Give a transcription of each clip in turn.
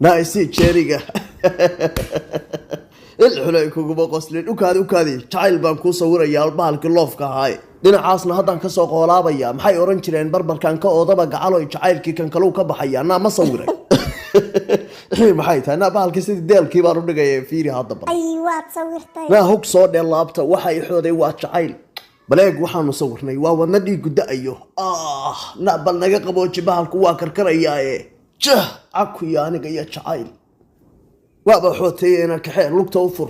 Naa isii jeeriga. Ilxulay kuguma qoslin. Ukaadi, ukaadi, jacayl baan kuu sawirayaa bahalkii loofka ahaaye. Dhinacaasna haddaan kasoo qoolaabaya. Maxay oran jireen? Barbarkan ka oodaba gacaloy, jacaylkii kan kaluu ka baxaya. Naa ma sawiray? Maxay tahay? Naa bahalkii sidii deelkii baan u dhigaya, fiiri hadda bal. Ay, waad sawirtay. Naa hug soo dhee laabta, waxa i xooday waa jacayl. Baleeg, waxaanu sawirnay waa wadna dhiigu da-ayo. Ah, na bal naga qabooji, bahalku waa karkarayaaye. Jah, cakuyo aniga iyo jacayl waaba xooteeyena. Kaxee, lugta u fur.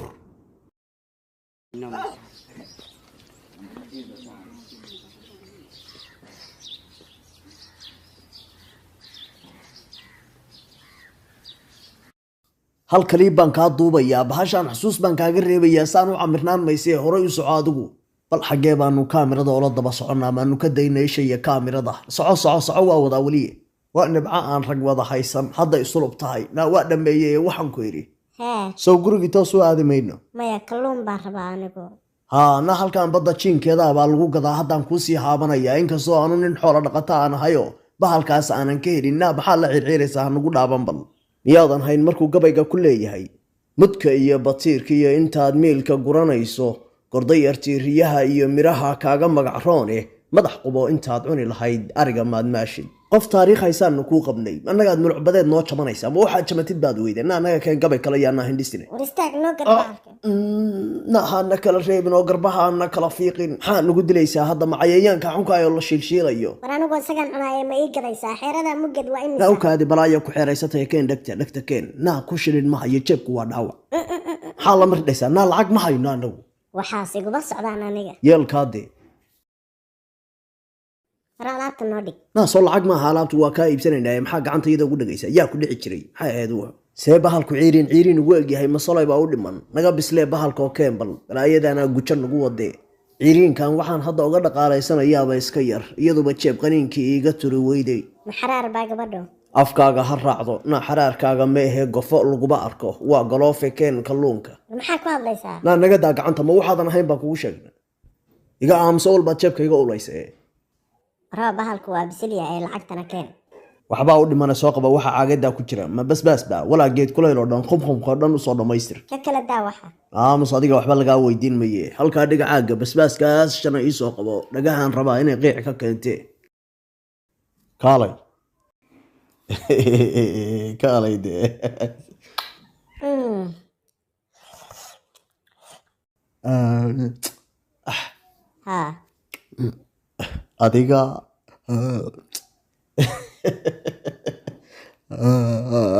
Hal kalii baan kaa duubayaa, bahashaan xusuus baan kaaga reebayaa. Saan u camirnaan maysee, horay u soco adigu. Bal xaggee baanu kaamirada ola daba soconnaa? Maanu ka daynay ishaya kaamirada? Soco, soco, soco, waa wadaa weliye. Waa nibco aan rag wada haysan hadda isulub tahay. Naa waa dhammeeyey, waxaan ku idhi Hee. Sow gurigii toos u aadi mayno? Maya, kalluun baan rabaa anigu. Haa, na halkan badda jiinkeeda baa lagu gadaa. Haddaan kuusii haabanayaa, inkastoo aanu nin xoolo dhaqata aan ahayo, bahalkaas aanan ka helin. Naa maxaa la circiiraysaa? Hanugu dhaaban. Bal miyaadan hayn markuu gabayga ku leeyahay mudka iyo batiirka iyo intaad miilka guranayso, gordayartii riyaha iyo midhaha kaaga magacroone, madax qubo intaad cuni lahayd ariga maadmaashid. Qof taariikh haysaanu kuu qabnay, annagaad mulucbadeed noo jabanaysa ma waxaad jamatid baad weyday? Na annaga keen gabay kale yaanaa hindhisine. War istaag, noo gad bahalka. Na hana kala reebin oo garbaha hana kala fiiqin. Maxaa nagu dilaysaa hadda? Ma cayayaanka xunkaayoo la shiilshiilayo? War anigoo isagaan cunaaya, ma ii gadaysaa? Xeerada mugad waa Na imisa? ukaadi, balaaya ku xeeraysataya. Keen dhegta, dhegta keen. Naa ku shilin ma hayo, jeebku waa dhaawac. Maxaa la mirdhaysaa? Naa lacag ma hayno anagu. Waxaas iguma socdaan aniga. Yeelkaadee. War alaabta noo dhig. Naa soo lacag maaha alaabtu? Waa kaa iibsanaynaa. Maxaa gacanta iyada ugu dhegaysaa? Yaa ku dhici jiray? Maxay ahayd wuxu? See bahalku ciiriin ciiriin ugu egyahay? Masolay baa u dhiman. Naga bislee bahalka oo keen bal. Balaayadaana gujo nagu wadee. Ciiriinkan waxaan hadda uga dhaqaalaysanayaaba iska yar, iyaduba jeeb qaniinkii iiga turi weyday. Ma xaraar baa gabadho? Afkaaga ha raacdo. Na xaraarkaaga ma ahee, gofo laguma arko, waa galoofe. Keen kalluunka. War maxaa ku hadlaysaa? Naa naga daa gacanta. Ma waxaadan ahayn baan kugu sheegna? Iga aamuso, walbaad jeebka iga ulayse. Waraba bahalku waa bisil yahay, lacagtana keen. Waxbaa u dhimana, soo qaba. Waxa caagadaa ku jira ma basbaas ba? Walaa geed kulayl oo dhan, khumkhumka oo dhan usoo dhammaystir. Ka kala daa waxa. Aamus adiga, waxba lagaa weydiin maye. Halkaa dhiga caagga basbaaskaas shana, iisoo qabo. Dhagahaan rabaa inay qiic ka keentee. Kaalay, kaalay dee. Haa. Adiga.